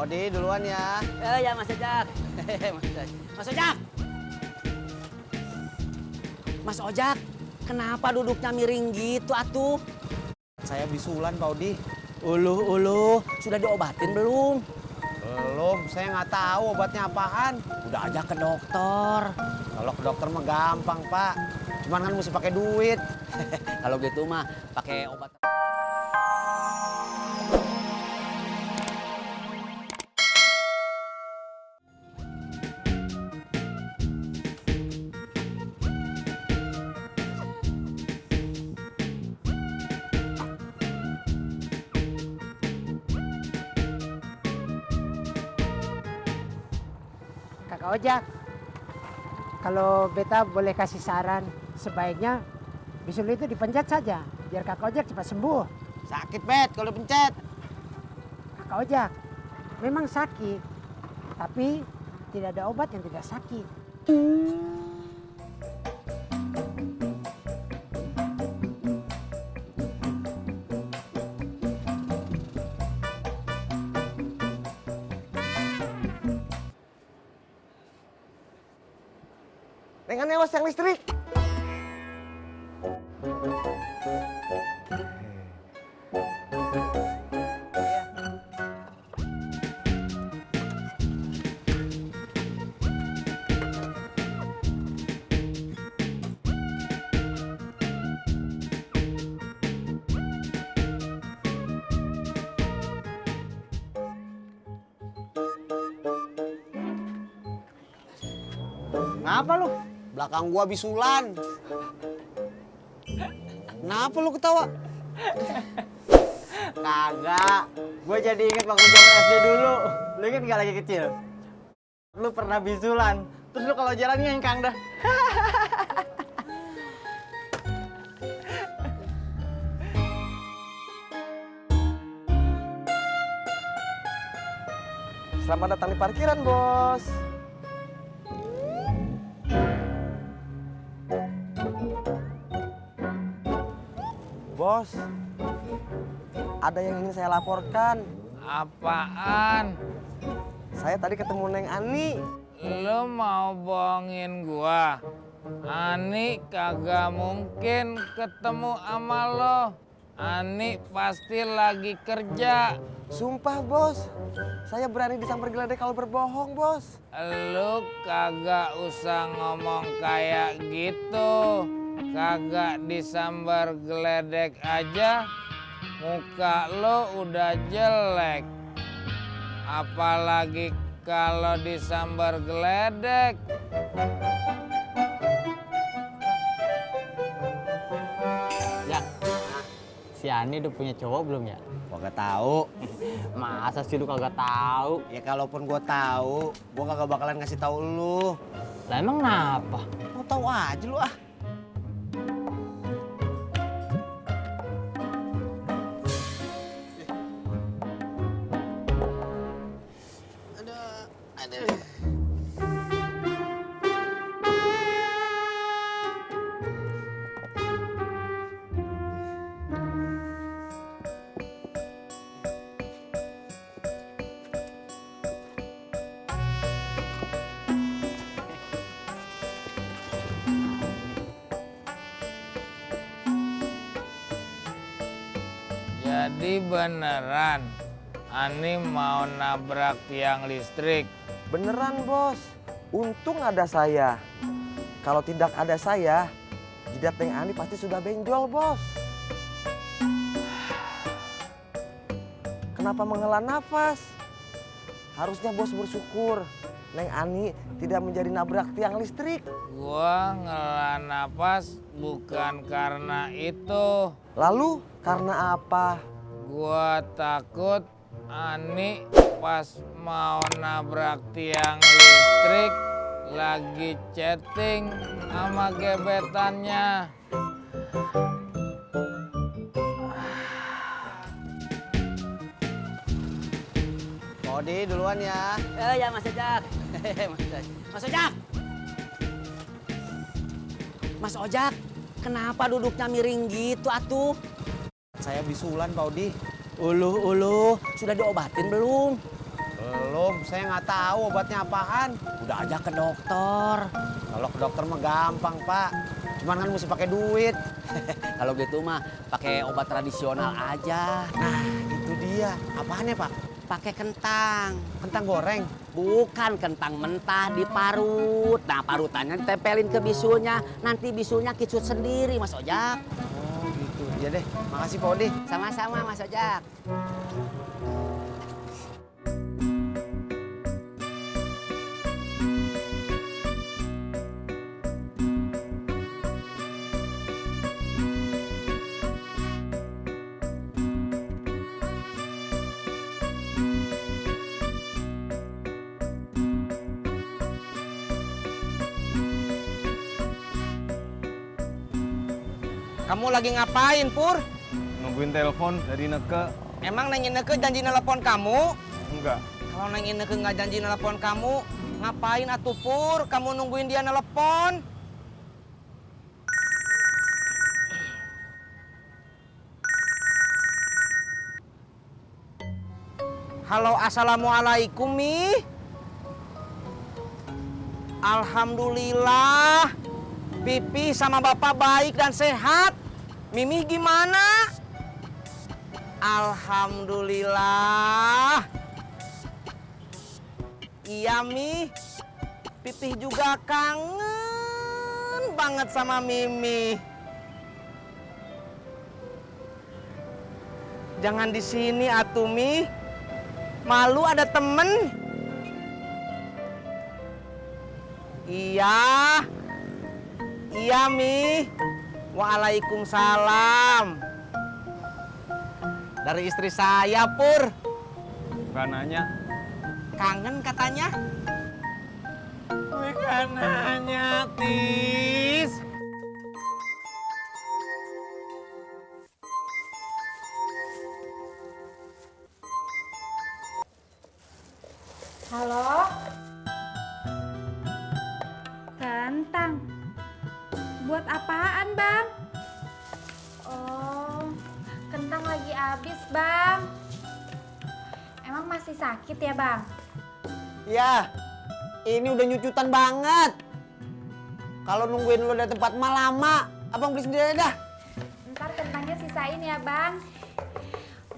Odi duluan ya. Ya Mas Ojak. Mas Ojak. Mas Ojak, kenapa duduknya miring gitu atuh? Saya bisulan Pak Odi. Uluh, sudah diobatin belum? Belum, saya nggak tahu obatnya apaan. Udah aja ke dokter. Kalau ke dokter mah gampang Pak. Cuman kan mesti pakai duit. Kalau gitu mah pakai obat. Kakak Ojak, kalau beta boleh kasih saran, sebaiknya bisul itu dipencet saja, biar Kakak Ojak cepat sembuh. Sakit Bet kalau pencet. Kakak Ojak, memang sakit, tapi tidak ada obat yang tidak sakit. Dengan newas yang listrik. Ngapa lu? Belakang gua bisulan. Kenapa lu ketawa? Kagak, gue jadi inget waktu zaman SD dulu. Lu inget gak lagi kecil? Lu pernah bisulan, terus lu kalau jalan ngengkang dah. Selamat datang di parkiran, Bos. Bos, ada yang ingin saya laporkan. Apaan? Saya tadi ketemu Neng Ani. Lu mau bohongin gua? Ani kagak mungkin ketemu sama lo. Ani pasti lagi kerja. Sumpah, Bos. Saya berani disamper geledek kalau berbohong, Bos. Lu kagak usah ngomong kayak gitu. Kagak disambar geledek aja, muka lo udah jelek. Apalagi kalau disambar geledek. Ya, si Ani udah punya cowok belum ya? Gua gak tahu. Masa sih lu kagak tahu? Ya kalaupun gua tahu, gua kagak bakalan ngasih tahu lu. Lah emang kenapa? Mau tahu aja lu ah. Jadi beneran Ani mau nabrak tiang listrik. Beneran, Bos. Untung ada saya. Kalau tidak ada saya, jidat Neng Ani pasti sudah benjol, Bos. Kenapa menghela nafas? Harusnya Bos bersyukur Neng Ani tidak menjadi nabrak tiang listrik. Gua ngela napas bukan karena itu. Lalu karena apa? Gua takut Ani pas mau nabrak tiang listrik lagi chatting sama gebetannya. Odi duluan ya. Ya Mas Ojak. Mas Ojak. Mas Ojak, kenapa duduknya miring gitu atuh? Saya bisulan Pak Odi. Uluh, sudah diobatin belum? Belum, saya nggak tahu obatnya apaan. Udah aja ke dokter. Kalau ke dokter mah gampang, Pak. Cuman kan mesti pakai duit. Kalau gitu mah pakai obat tradisional aja. Nah, itu dia. Apaannya, Pak? Pakai kentang. Kentang goreng. Bukan kentang mentah diparut. Nah, parutannya ditempelin ke bisulnya. Nanti bisulnya kicut sendiri, Mas Ojak. Oh, gitu. Ya deh, makasih Pak Odi. Sama-sama, Mas Ojak. Kamu lagi ngapain, Pur? Nungguin telepon dari Neke. Emang Neng Ineke janji nelpon kamu? Enggak. Kalau Neng Ineke nggak janji nelpon kamu, ngapain atuh Pur? Kamu nungguin dia nelpon? Halo, assalamualaikum, Mi. Alhamdulillah. Pipi sama bapak baik dan sehat. Mimi gimana? Alhamdulillah. Iya, Mi. Pipih juga kangen banget sama Mimi. Jangan di sini atuh, Mi. Malu ada temen. Iya. Iya, Mi. Waalaikumsalam. Dari istri saya, Pur. Bukan nanya. Kangen katanya. Bukan nanya, Tis. Halo? Kentang. Buat apaan, Bang? Oh, kentang lagi habis, Bang. Emang masih sakit ya, Bang? Ya, ini udah nyucutan banget. Kalau nungguin lu di tempat mah lama, abang beli sendiri dah. Ntar kentangnya sisain ya, Bang.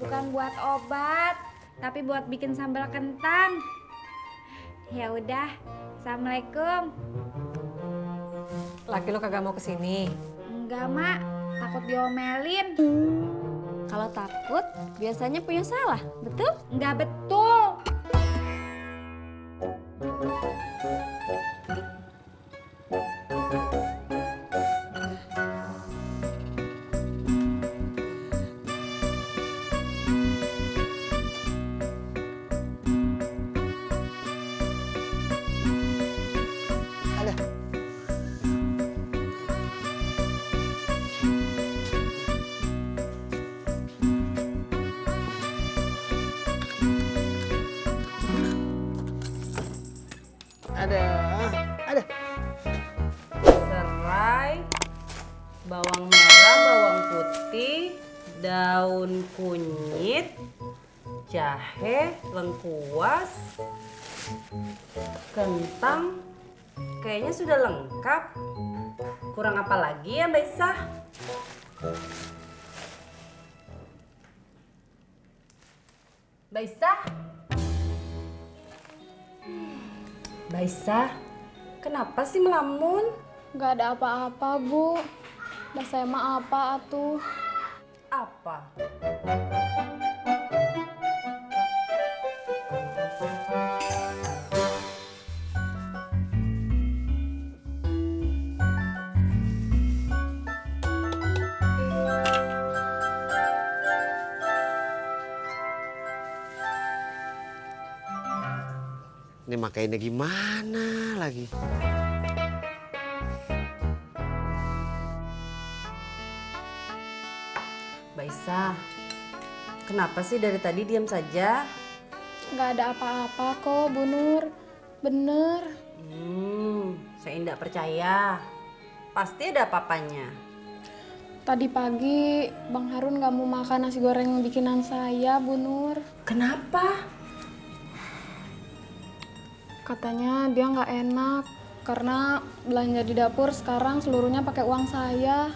Bukan buat obat, tapi buat bikin sambal kentang. Ya udah, assalamualaikum. Laki lo kagak mau kesini? Enggak, Mak. Takut diomelin. Kalau takut biasanya punya salah, betul? Enggak betul. Ada. Serai, bawang merah, bawang putih, daun kunyit, jahe, lengkuas, kentang. Kayaknya sudah lengkap. Kurang apa lagi ya, Mbak Isah? Mbak Isah? Mbak Isah, kenapa sih melamun? Gak ada apa-apa, Bu. Mbak saya mah apa atuh? Apa? Ini makainya gimana lagi? Mbak Isah, kenapa sih dari tadi diam saja? Gak ada apa-apa kok, Bu Nur. Bener. Saya tidak percaya. Pasti ada apa-apanya. Tadi pagi Bang Harun gak mau makan nasi goreng bikinan saya, Bu Nur. Kenapa? Katanya dia nggak enak karena belanja di dapur sekarang seluruhnya pakai uang saya.